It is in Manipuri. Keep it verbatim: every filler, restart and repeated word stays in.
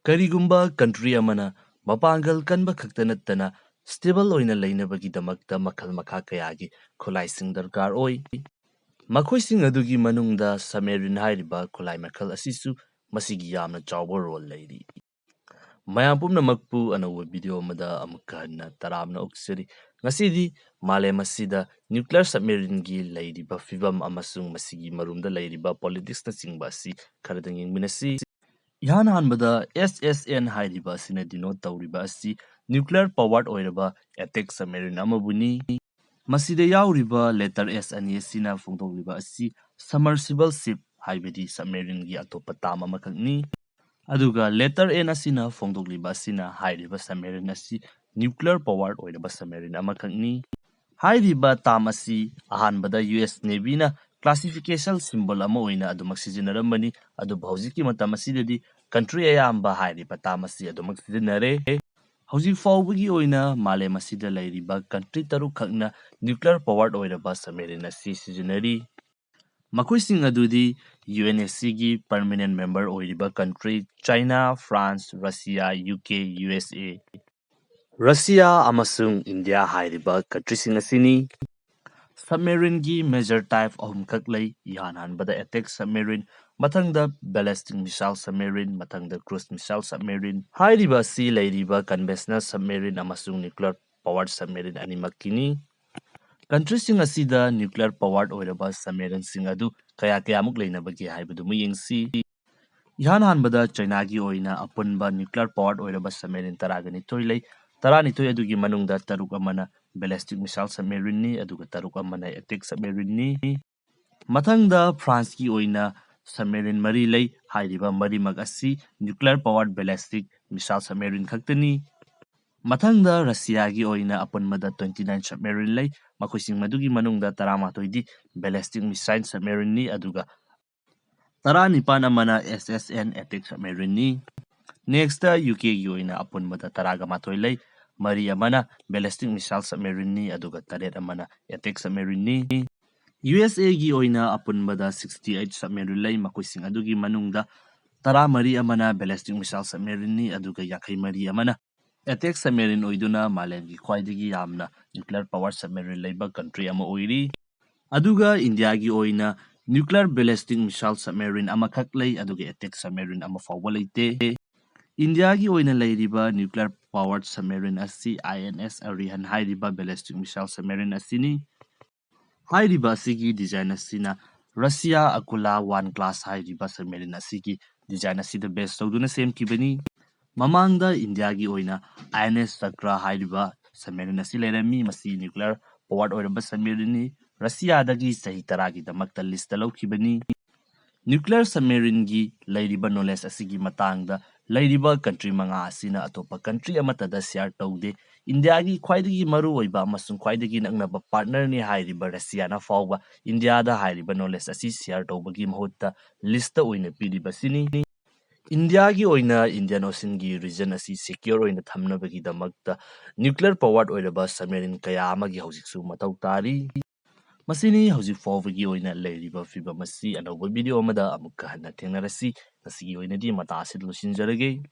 ꯀꯔꯤꯒꯨꯝꯕ country ꯑꯃꯅ ꯃꯄꯥꯡꯒꯜ ꯀꯟꯕ ꯈꯛꯇ ꯅꯠꯇꯅ stable ꯑꯣꯏꯅ ꯂꯩꯅꯕꯒꯤꯗꯃꯛꯇ ꯃꯈꯜ ꯃꯈꯥ ꯀꯌꯥꯒꯤ ꯈꯨꯠꯂꯥꯏꯁꯤꯡ ꯗꯔꯀꯥꯔ ꯑꯣꯏ꯫ ꯃꯈꯣꯏꯁꯤꯡ ꯑꯗꯨꯒꯤ ꯃꯅꯨꯡꯗ submarine ꯍꯥꯏꯔꯤꯕ ꯈꯨꯠꯂꯥꯏ ꯃꯈꯜ ꯑꯁꯤꯁꯨ ꯃꯁꯤꯒꯤ ꯌꯥꯝꯅ ꯆꯥꯎꯕ role ꯂꯩꯔꯤ꯫ ꯃꯌꯥꯝ ꯄꯨꯝꯅꯃꯛꯄꯨ ꯑꯅꯧꯕ video ꯑꯃꯗ ꯑꯃꯨꯛꯀ ꯍꯟꯅ ꯇꯔꯥꯝꯅ ꯑꯣꯛꯆꯔꯤ꯫ ꯉꯁꯤꯗꯤ ꯃꯥꯂꯦꯝ ꯑꯁꯤꯗ nuclear submarineꯒꯤ ꯂꯩꯔꯤꯕ ꯐꯤꯕꯝ ꯑꯃꯁꯨꯡ ꯃꯁꯤꯒꯤ ꯃꯔꯨꯝꯗ ꯂꯩꯔꯤꯕ politicsꯅꯆꯤꯡꯕ ꯑꯁꯤ ꯈꯔꯗꯪ ꯌꯦꯡꯃꯤꯟꯅꯁꯤ꯫ ꯏꯍꯥꯟ ꯍꯥꯟꯕꯗ S S N ꯍꯥꯏꯔꯤꯕ ꯑꯁꯤꯅ denote ꯇꯧꯔꯤꯕ ꯑꯁꯤ nuclear powered ꯑꯣꯏꯔꯕ attack submarine ꯑꯃꯕꯨꯅꯤ꯫ ꯃꯁꯤꯗ ꯌꯥꯎꯔꯤꯕ letter S ꯑꯅꯤ ꯑꯁꯤꯅ ꯐꯣꯡꯗꯣꯛꯂꯤꯕ ꯑꯁꯤ submersible ship ꯍꯥꯏꯕꯗꯤ submarineꯒꯤ ꯑꯇꯣꯞꯄ term ꯑꯃꯈꯛꯅꯤ꯫ ꯑꯗꯨꯒ letter N ꯑꯁꯤꯅ ꯐꯣꯡꯗꯣꯛꯂꯤꯕ ꯑꯁꯤꯅ ꯍꯥꯏꯔꯤꯕ submarine ꯑꯁꯤ nuclear powered ꯑꯣꯏꯔꯕ submarine ꯑꯃꯈꯛꯅꯤ꯫ ꯍꯥꯏꯔꯤꯕ term ꯑꯁꯤ ꯑꯍꯥꯟꯕꯗ U S Navyꯅ classification symbol ꯑꯃ ꯑꯣꯏꯅ ꯑꯗꯨꯃꯛ ꯁꯤꯖꯤꯟꯅꯔꯝꯕꯅꯤ, ꯑꯗꯨꯕꯨ ꯍꯧꯖꯤꯛꯀꯤ ꯃꯇꯝ ꯑꯁꯤꯗꯗꯤ country ꯑꯌꯥꯝꯕ ꯍꯥꯏꯔꯤꯕ term ꯑꯁꯤ ꯑꯗꯨꯃꯛ ꯁꯤꯖꯤꯟꯅꯔꯦ꯫ ꯍꯧꯖꯤꯛ ꯐꯥꯎꯕꯒꯤ ꯑꯣꯏꯅ ꯃꯥꯂꯦꯝ ꯑꯁꯤꯗ ꯂꯩꯔꯤꯕ country ꯇꯔꯨꯛ ꯈꯛꯅ nuclear powered ꯑꯣꯏꯔꯕ submarine ꯑꯁꯤ ꯁꯤꯖꯤꯟꯅꯔꯤ꯫ ꯃꯈꯣꯏꯁꯤꯡ ꯑꯗꯨꯗꯤ U N S Cꯒꯤ permanent member ꯑꯣꯏꯔꯤꯕ country China, France, Russia, U K, U S A꯫ Russia ꯑꯃꯁꯨꯡ India ꯍꯥꯏꯔꯤꯕ countryꯁꯤꯡ ꯑꯁꯤꯅꯤ꯫ Submarineꯒꯤ major type ꯑꯍꯨꯝꯈꯛ ꯂꯩ꯫ ꯏꯍꯥꯟ ꯍꯥꯟꯕꯗ attack submarine, ꯃꯊꯪꯗ ballistic missile submarine, ꯃꯊꯪꯗ cruise missile submarine꯫ ꯍꯥꯏꯔꯤꯕ ꯑꯁꯤ ꯂꯩꯔꯤꯕ conventional submarine ꯑꯃꯁꯨꯡ nuclear powered submarine ꯑꯅꯤꯃꯛꯀꯤꯅꯤ꯫ Countryꯁꯤꯡ ꯑꯁꯤꯗ nuclear powered ꯑꯣꯏꯔꯕ submarineꯁꯤꯡ ꯑꯗꯨ ꯀꯌꯥ ꯀꯌꯥꯃꯨꯛ ꯂꯩꯅꯕꯒꯦ ꯍꯥꯏꯕꯗꯨꯃ ꯌꯦꯡꯁꯤ꯫ ꯏꯍꯥꯟ ꯍꯥꯟꯕꯗ Chinaꯒꯤ ꯑꯣꯏꯅ ꯑꯄꯨꯟꯕ nuclear powered ꯑꯣꯏꯔꯕ submarine ꯇꯔꯥꯒ ꯅꯤꯊꯣꯏ ꯂꯩ꯫ ꯇꯔꯥꯅꯤꯊꯣꯏ ꯑꯗꯨꯒꯤ ꯃꯅꯨꯡꯗ ꯇꯔꯨꯛ ꯑꯃꯅ ballistic missile submarineꯅꯤ, ꯑꯗꯨꯒ ꯇꯔꯨꯛ ꯑꯃꯅ attack submarineꯅꯤ꯫ ꯃꯊꯪꯗ Franceꯀꯤ ꯑꯣꯏꯅ submarine ꯃꯔꯤ ꯂꯩ꯫ ꯍꯥꯏꯔꯤꯕ ꯃꯔꯤꯃꯛ ꯑꯁꯤ nuclear powered ballistic missile submarine ꯈꯛꯇꯅꯤ꯫ ꯃꯊꯪꯗ Russiaꯒꯤ ꯑꯣꯏꯅ ꯑꯄꯨꯟꯕꯗ twenty nine submarine ꯂꯩ꯫ ꯃꯈꯣꯏꯁꯤꯡ ꯑꯗꯨꯒꯤ ꯃꯅꯨꯡꯗ ꯇꯔꯥꯃꯥꯊꯣꯏꯗꯤ ballistic missile submarineꯅꯤ, ꯑꯗꯨꯒ ꯇꯔꯥꯅꯤꯄꯥꯟ ꯑꯃꯅ S S N attack submarineꯅꯤ꯫ Nextꯇ UKꯒꯤ ꯑꯣꯏꯅ ꯑꯄꯨꯟꯕꯗ ꯇꯔꯥꯒ ꯃꯥꯊꯣꯏ ꯂꯩ꯫ ꯃꯔꯤ ꯑꯃꯅ ballistic missile submarineꯅꯤ, ꯑꯗꯨꯒ ꯇꯔꯦꯠ ꯑꯃꯅ attack submarineꯅꯤ꯫ USAꯒꯤ ꯑꯣꯏꯅ ꯑꯄꯨꯟꯕꯗ sixty eight submarine ꯂꯩ꯫ ꯃꯈꯣꯏꯁꯤꯡ ꯑꯗꯨꯒꯤ ꯃꯅꯨꯡꯗ ꯇꯔꯥꯃꯔꯤ ꯑꯃꯅ ballistic missile submarine ꯅꯤ, ꯑꯗꯨꯒ ꯌꯥꯡꯈꯩ ꯃꯔꯤ ꯑꯃꯅ attack submarine ꯑꯣꯏꯗꯨꯅ ꯃꯥꯂꯦꯝꯒꯤ ꯈ꯭ꯋꯥꯏꯗꯒꯤ ꯌꯥꯝꯅ nuclear power submarine ꯂꯩꯕ country ꯑꯃ ꯑꯣꯏꯔꯤ꯫ ꯑꯗꯨꯒ ꯏꯟꯗꯤꯌꯥꯒꯤ ꯑꯣꯏꯅ nuclear ballistic missile submarine ꯑꯃꯈꯛ ꯂꯩ, ꯑꯗꯨꯒ attack submarine ꯑꯃ ꯐꯥꯎꯕ ꯂꯩꯇꯦ꯫ ꯏꯟꯗꯤꯌꯥꯒꯤ ꯑꯣꯏꯅ ꯂꯩꯔꯤꯕ nuclear power submarine ꯑꯁꯤ I N S Arihan ꯍꯥꯏꯔꯤꯕ ballistic missile submarine ꯑꯁꯤꯅꯤ꯫ ꯍꯥꯏꯔꯤꯕ ꯑꯁꯤꯒꯤ design ꯑꯁꯤꯅ Russia Akula one class ꯍꯥꯏꯔꯤꯕ submarine ꯑꯁꯤꯒꯤ design ꯑꯁꯤꯗ base ꯇꯧꯗꯨꯅ ꯁꯦꯝꯈꯤꯕꯅꯤ꯫ ꯃꯃꯥꯡꯗ ꯏꯟꯗꯤꯌꯥꯒꯤ ꯑꯣꯏꯅ I N S Chakra ꯍꯥꯏꯔꯤꯕ submarine ꯑꯁꯤ ꯂꯩꯔꯝꯃꯤ꯫ ꯃꯁꯤ nuclear powered ꯑꯣꯏꯔꯕ submarine ꯅꯤ꯫ ꯔꯁꯤꯌꯥꯗꯒꯤ ꯆꯍꯤ ꯇꯔꯥꯒꯤꯗꯃꯛꯇ lease ꯇ ꯂꯧꯈꯤꯕꯅꯤ꯫ Nuclear submarine ꯒꯤ ꯂꯩꯔꯤꯕ knowledge ꯑꯁꯤꯒꯤ ꯃꯇꯥꯡꯗ ꯂꯩꯔꯤꯕ country ꯃꯉꯥ ꯑꯁꯤꯅ ꯑꯇꯣꯞꯄ country ꯑꯃꯠꯇꯗ share ꯇꯧꯗꯦ꯫ ꯏꯟꯗꯤꯌꯥꯒꯤ ꯈ꯭ꯋꯥꯏꯗꯒꯤ ꯃꯔꯨꯑꯣꯏꯕ ꯑꯃꯁꯨꯡ ꯈ꯭ꯋꯥꯏꯗꯒꯤ ꯅꯛꯅꯕ partner ꯅꯤ ꯍꯥꯏꯔꯤꯕ ꯔꯁꯤꯌꯥꯅ ꯐꯥꯎꯕ ꯏꯟꯗꯤꯌꯥꯗ ꯍꯥꯏꯔꯤꯕ knowledge ꯑꯁꯤ share ꯇꯧꯕꯒꯤ ꯃꯍꯨꯠꯇ lease ꯇ ꯑꯣꯏꯅ ꯄꯤꯔꯤꯕꯁꯤꯅꯤ꯫ ꯏꯟꯗꯤꯌꯥꯒꯤ ꯑꯣꯏꯅ Indian Ocean ꯒꯤ region ꯑꯁꯤ secure ꯑꯣꯏꯅ ꯊꯝꯅꯕꯒꯤꯗꯃꯛꯇ nuclear powered ꯑꯣꯏꯔꯕ submarine ꯀꯌꯥ ꯑꯃꯒꯤ ꯍꯧꯖꯤꯛꯁꯨ ꯃꯊꯧ ꯇꯥꯔꯤ꯫ ꯃꯁꯤꯅꯤ ꯍꯧꯖꯤꯛ ꯐꯥꯎꯕꯒꯤ ꯑꯣꯏꯅ ꯂꯩꯔꯤꯕ ꯐꯤꯕꯝ ꯑꯁꯤ꯫ ꯑꯅꯧꯕ video ꯑꯃꯗ ꯑꯃꯨꯛꯀ ꯍꯟꯅ ꯊꯦꯡꯅꯔꯁꯤ꯫ ꯉꯁꯤꯒꯤ ꯑꯣꯏꯅꯗꯤ ꯃꯇꯥꯡ ꯑꯁꯤꯗ ꯂꯣꯏꯁꯤꯟꯖꯔꯒꯦ꯫